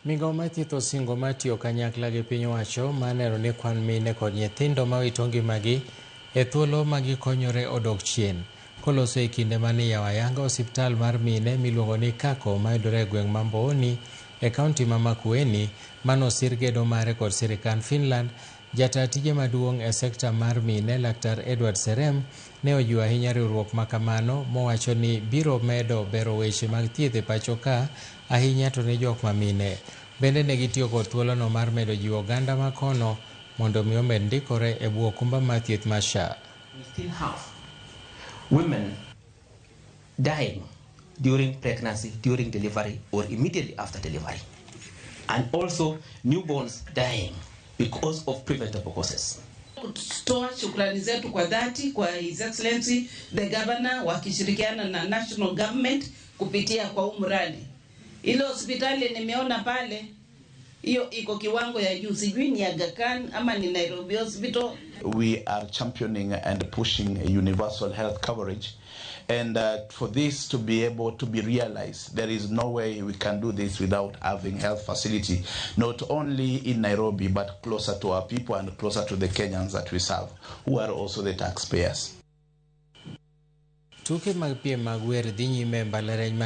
Migao mar thieth osingo mar tiyo kanyakla gi piny owacho mar neno ni kwan mine kod nyithindo mawito ngimagi e thuolo ma gikonyore odok chien. Koloso e kinde mane iyawo ayanga osiptal mar mine miluongo ni Kako mayudore e gweng' ma Mbooni e kaunti ma Makueni manosir gedo mare kod sirikand Finland, jata tije maduong' e sekta mar mine Laktar Edward Serem ne ojiwo ahinya riwruok ma kamano mowacho ni biro medo bero weche mag thieth e pacho ka ahinya to ne jok ma mine. Bende ne gitiyo kod thuolono mar medo jiwo oganda ma kono mondo mi omed ndikore e bwo okumba mar thieth mar SHA. We still have women dying during pregnancy, during delivery, or immediately after delivery. And also newborns dying because of preventable causes. Kutoa shukrani zetu kwa dhati kwa His Excellency the Governor wakishirikiana na national government kupitia kwa huu mradi. Ile hospitali nimeona pale hiyo iko kiwango ya juu, sijui ni Aga Khan ama ni Nairobi Hospital. We are championing and pushing a universal health coverage. And for this to be able to be realized, there is no way we can do this without having health facility, not only in Nairobi, but closer to our people and closer to the Kenyans that we serve, who are also the taxpayers. Tuke mag piem mag wer dhi nyime e mbalariany.